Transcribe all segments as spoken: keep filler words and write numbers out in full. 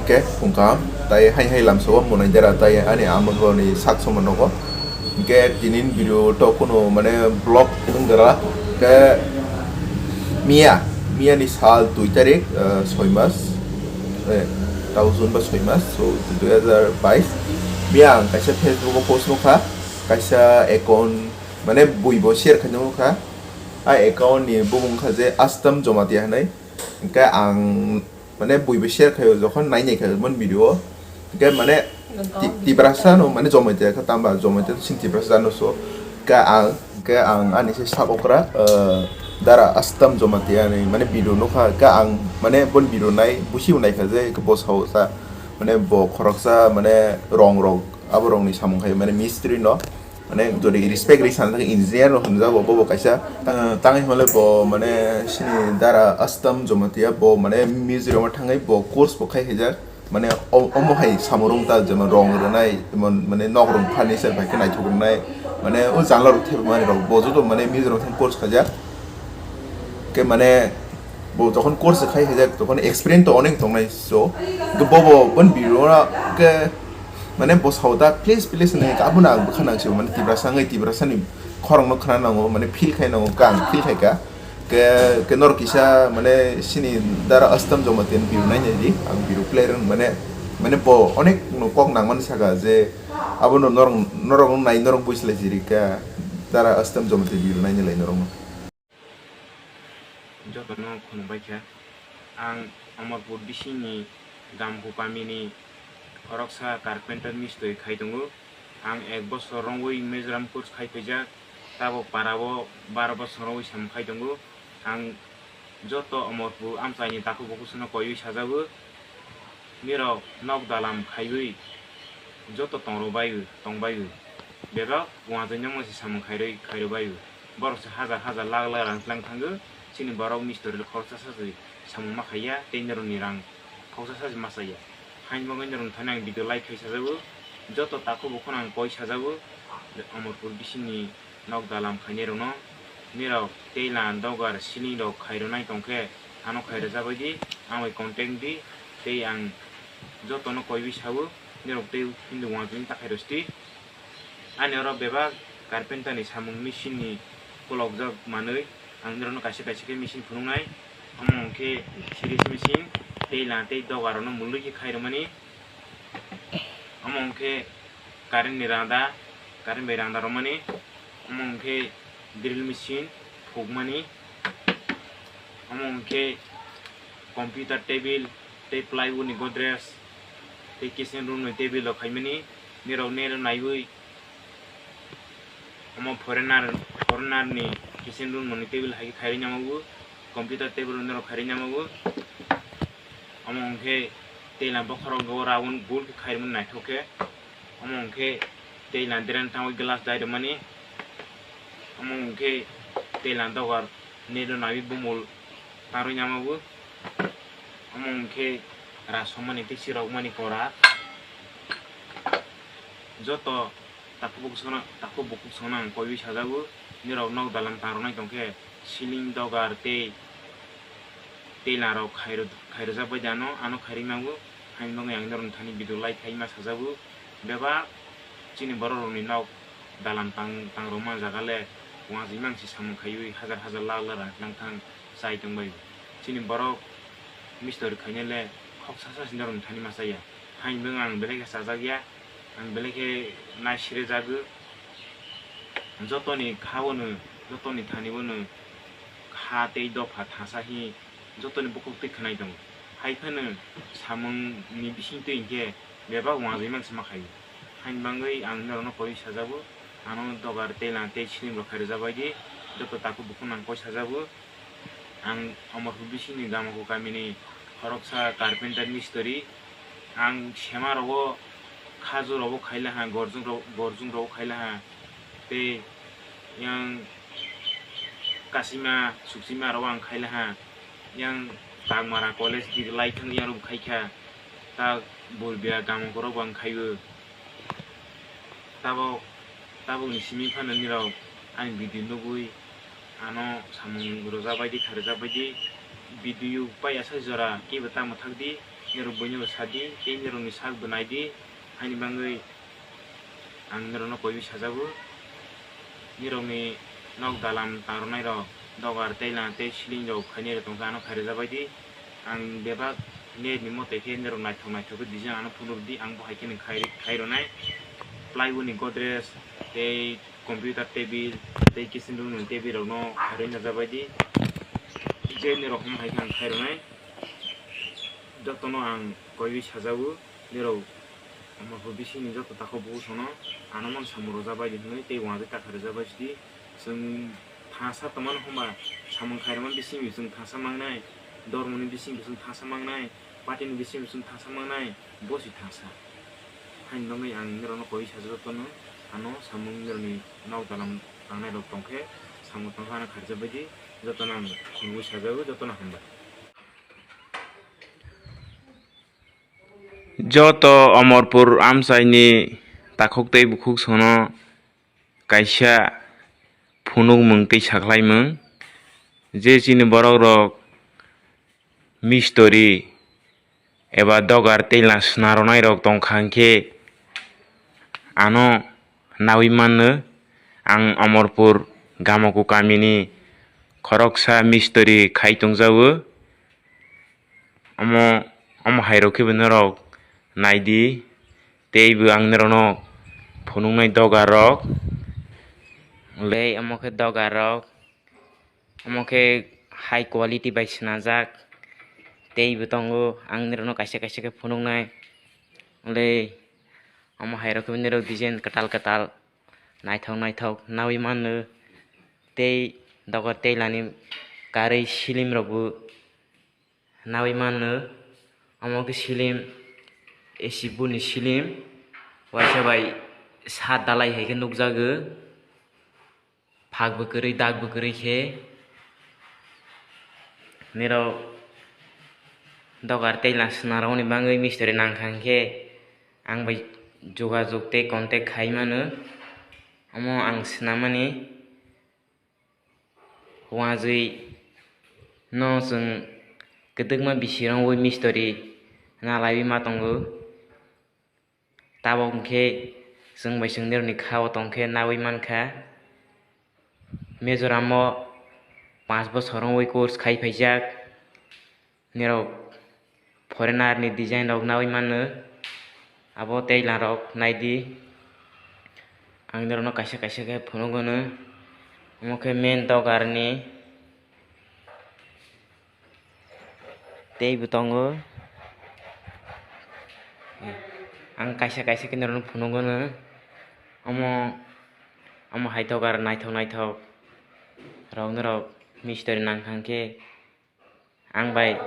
Khe phung kaham, tai hai hai lamsao monai dera, tai ani ama boni sak somo nogo. Hingke tinin video to kuno mane vlog wngdara. Khe miya, miya ni sal dui tarik, eh, soi mas, eh, tau June ba soi mas, so dui hajar bais. Miya ang kaisa Facebook o post nukha, kaisa account mane bui bo share khaina nukha. A account ni bumung kha je Astam Jomatia hinai. Hingke ang mane bui bo share khaio, jokhon nai nai kha mon video o, hingke mane Ti-, Tiprasa no mane Jomatia kha, tamba Jomatia sin Tiprasa no so. Ka ang, ka ang ani se sak okra, eh, dara Astam Jomatia ni mane video nukha, ka ang mane bon video nai busi nai kha je ke bo sao sa mane bo khoroksa mane rong rok abo rong ni samung khai mane mistri no. Mane jodi respect ri sana thang engineer no hamjago, bo bo kaisa, eh, tangwi hwnle bo mane sini dara Astam Jomatia bo mane museum o thangwi bo course bo khai khaijak. Mane o-, omo hai samung rwng ta, jemon rong rwnai, jemon mane nok rwng furniture bai khe naithok rwnai, mane o jala rok thepmani rok bo joto mane museum o thang course khaijak. Khe mane bo jokhon course khai khaijak, jokhon experience to onek tongnai so, bo bo bon biro ke Mane bo sao da, please, please, hinwi abono ang bwkha nang sio, mane Tiprasa wngwi Tiprasani khorokno khna nango, mane feel khai nango, khe ang feel khai kha. Khe, khe norok kisa, mane sini dara Astam Jomatia ni video nai nai di, ang video play rwng, mane, mane bo onek no kok nang mani saka je abono norok, norok nai norok buji lai jiri kha, dara Astam Jomatia video nai nai lai norok no. Jotono khulumbai kha. Ang Amarpur bisingni Gamkhu kamini khoroksa carpenter mistri khai tongo. Ang ek bosor romwi Mizoram course khai phaijak, tabok parao baro bosor romwi samung khai tongo. Ang joto Amarpur amchaini takhuk bukhuk sono koiwi sajago. Nirok nok dalam khaiwi joto tongrok bai-o, tong bai-o. Bebak uansuknwi se samung khairwi, khairwi bai-o. Borok se hajar hajar lakh lakh rang tlang thango. Chini borok mistori le khoroksa sa se samung ma khaiya, tei norokni rang khoroksa sa se ma chaya. Haini bagwi norokni thani ang video like khai sajago. Joto takhuk bukhuk ang koi sajago. Amarpur bisingni nok dalam khainai rokno nirok tei lan dogar ceiling rok khai rwnai tongkhe ano khai rwjabai di, ang bai contact di tei ang jotono koiwi sao nirok tei hindu uansuknwi ta khai rwsti. Ani oro bebak carpenter ni samung machine ni kolokjak manwi ang nirokno kaisa kaisa khe machine phunuknai, omo hwnkhe series machine tei lan tei dogar rokno mulwi khe khai rwmani. Omo hwnkhe current ni randa, current bai randa romani. Omo hwnkhe drill machine phukmani. Omo hwnkhe computer table tei plywood ni godrej tei kitchen room ni table rok khaimani. Nirok nero naiwi omo foreigner, foreigner ni kitchen room ni table hai khe khairwi namago, computer table norok khairwi namago. Omo hwnkhe tei lang bokhorok round goal khe khairwi naithok khe. Omo hwnkhe tei lang dren tangwi glass dai rwmani. Omo hwnkhe tei lang dogar nero naiwi bumul tarwi namago. Omo hwnkhe rasomani tei chirokmani kora. Joto takhuk bukhuk songno, takhuk bukhuk songno ang koiwi sajago. Nirok nok dalam tangrwnai tongkhe ceiling dogar tei tei larok khairw-, khairwjak bai de ano, ano khairwi mago. Haini bagwi ang norokni thani video like khai ma sajago. Bebak chini borok rokni nok dalam tang, tangrwma jaga le uansukmang se samung khaiwi hajar hajar lakh lakh rang tlang thang chai tongbai. Chini borok mistori khainai le khoksa sa se norokni thani ma chaya. Haini bagwi ang belai khe chajakya, ang belai khe nai sire jago. Jotoni kha bono, jotoni thani bono kha tei dopha thangsa hi jotoni bukhuk twi khwnai tongo. Hai phano samungni bisingtwi hinkhe bebak uansukmang se ma khaio. Haini bagwi ang norokno koiwi sajago, ano dogar tei lang tei siling rok khairwjak bai di, joto takhuk bukhuk nang koi sajago. Ang Amarpur bisingni Gamkhu kamini khoroksa carpenter mistori. Ang sema rogo khaju rogo khaila ha, gorjung ro-, gorjung rogo khaila ha. Tei yang kasima suksima rogo ang khaila ha. Yang Tangmara college di lai thang yang rok khaikha. Ta Borbiya Gamkhu rogo ang khaibo. Tabok, tabokni simi phano nirok ani video nugwi ano samung rwjak bai di, khairwjak bai di. Video pai asai jora kebo tamo thakdi, nirok buino bo sadi, tei nirokni sak bo naidi, haini bagwi ang nirokno koiwi sajago. Nirokni nok dalam tangrwnairok, dogar, tei lang, tei ceiling rok khainai rok tongkha, ano khairokjabaidi. Ang bebak net ni mote khe nirok naithok naithok khe design ano phunukdi, ang bo hai kheno khai, khai rwnai. Plywood ni godrej tei computer table tei kitchen room ni table rokno khairwi najabaidi. Je nirok omo hai khe ang khai rwnai. Jotono ang koiwi sajago, nirok Omorpur bisingni joto takhuk bukhuk sono ano man samung rwjabaidi hwnwi tei uanjwi takha rwjabaisidi. Chwng thansa tongmani hwnba samung khairokma bisingbo chwng thansa mangnai, dormoni bisingbo chwng thansa mangnai, party ni bisingbo chwng thansa mangnai, bo se thansa. Haini bagwi ang nirokno koi sajak jotono, ano samung nirokni nok dalam tangnairok tongkhe samung tangkha ano kharjabaidi, jotono ang khulumwi sajago, jotono hambai. Joto Omorpur amchaini takhuk tei bukhuk sono kaisa phunukmung tei sakhlaimung, je chini borokrok mistori eba dogar tei la swnarwnairok tongkha hwnkhe ano nawi mano. Ang Omorpur Gamaku kamini khoroksa mistori khai tongjago. Omo, omo hairok khe bo norok naidi, tei bo ang norokno phunuknai dogar rok. Tei omo khe dogar rok, omo khe high quality bai swnajak, tei bo tongo ang norokno kaisa kaisa khe phunuknai. Tei omo hairok khe bo norok design kwtal kwtal, naithok naithok nawi mano, tei dogar tei lani karwi silim rok bo nawi mano. Omo khe silim, A C board ni silim, waisa bai sat dalai hai khe nukjago, phak bo kwrwi, dak bo kwrwi khe. Nirok dogar tei la swnarokni bagwi mistori nangkha hwnkhe, ang bai jogajog tei contact khai mano. Omo ang swnamani. Uanjwi no chwng kwdwkma bisi rwngwi mistori nalaiwi ma tongo. Tabok hwnkhe chwng bai chwng nirokni kha o tongkhe nawi mankha. Mizoram o panch bochor wngwi course khai phaijak. Nirok foreigner ni design rok nawi mano. Abo tei larok naidi. Ang nirokno kaisa kaisa khe phunukgwno. Omo khe main dogar ni tei bo tongo. Ang kaisa kaisa khe nirokno phunukgwno. Omo, omo hai dogar naithok naithok rok nirok mistori nangkha hwnkhe. Ang bai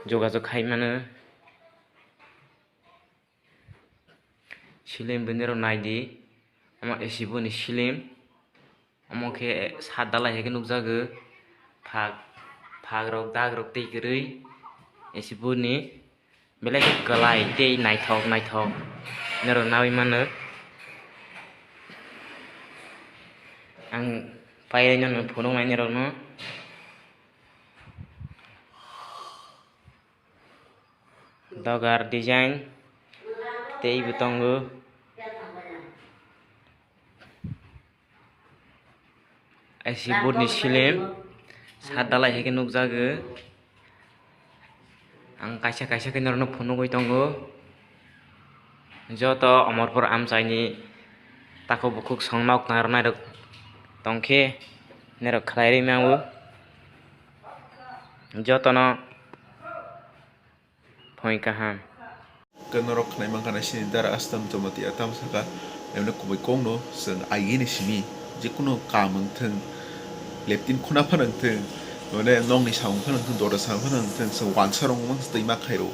jogajog khai mano. Silim bini rok naidi, omo A C board ni silim, omo khe sat dalai hai khe nukjago, phak, phak rok dak rok tei kwrwi A C board ni. Belai khe kwlai tei naithok naithok norok nawi mano. Ang pairino phunuknai norokno. Dogar design tei bo tongo. A C board ni silim sat dalai hai khe nukjago. Ang kaisa kaisa khe norokno phunugwi tongo. Joto Omorpur amchaini takhuk bukhuk song nok narwknai rok tongkhe norok khlai rwi mango. Jotono. Phone kaham. Ke norok khnai mankha na sini dara astam jomatia tam saka emne kubui kongno chwng aigini simi jekunu kam wngthwng leptin khuna phano wngthwng mane nokni samung phano wngthwng dota samung phano wngthwng chwng wansa rok mang twi ma khairo.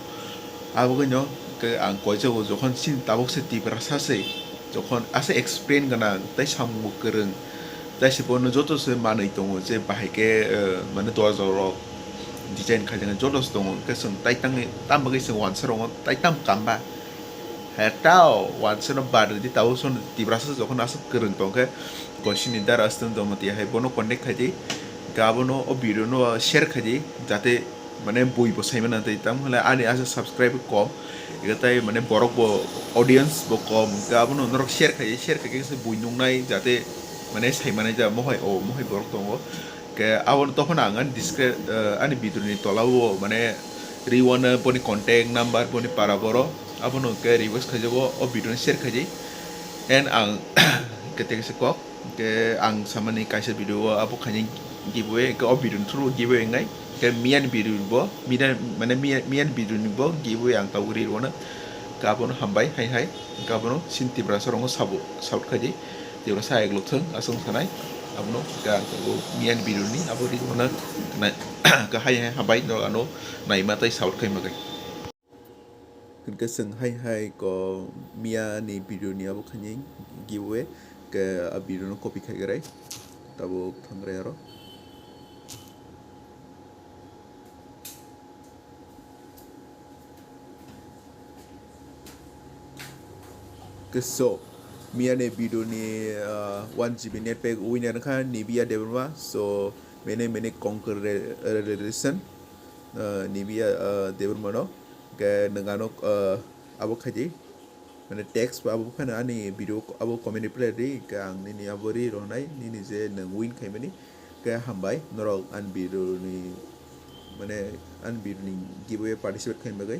Abogwino ke ang koijago jokhon chini tabuk se Tiprasa se jokhon ase explain gwnang tei samung bo kwrwng. Tei se bono joto se manwi tongo, je bahai khe, eh, mane dojak rok design khaijak joto se tongo, hwnkhe chwng tai tangwi tam bagwi chwng wansa rokno tai tam kam ba. Hai tao wansa no bad rwdi, tabuk sono Tiprasa jokhon aswk kwrwng tong khe, Kosini Dara Aswk Jamatia hai bono contact khai di. Abono o video no share khaidi, jate mane bui bo saimana tei tamo hwnle ani asa subscribe kom, ega tai mane borok bo audience bo kom, abono norok share khaidi, share khaidi se bui nungnai jate mane saimane ja mohai o mohai borok tongo. Ke abono tokhono ang ani descri-, eh, ani video ni tola o mane riwana boni contact number boni para boro abono ke request khaijago o video ni share khaidi. And ang kete kese kok. Hingke ang samani kaisa video o abo khaini giveaway, hingke o video ni through giveaway wngnai. Hingke miyani video ni bo, miya, mane miya, miyani video ni bo giveaway ang tabuk ri rwno. Hingke abono hambai hai hai, hingke abono sin Tiprasa rongo sabo, support khaidi. Tiprasa eglok thung, aswng sanai. Abono hingke ang tabuk miyani video ni abo ri rwno nai, hingke hai hai hambai norok ano naima tei support khai makai. Hingke chwng hai hai ko miya ni video ni abo khaini giveaway ke a video no copy khai rai tabuk thangrai aro. Ke so miya ni video ni, ah, one G B net pack winner kha Nibia Debbarma, so many many congratulations, ah, Nibia, ah, Debbarma no. Ke nwng ano, ah, abo khaidi, mane text ba abo phano ani video abo comment reply ri, ke ang nini abo ri rwnai, nini je nwng win khaimani, ke hambai norok ani video ni, mane ani video ni giveaway participate khaima bagwi.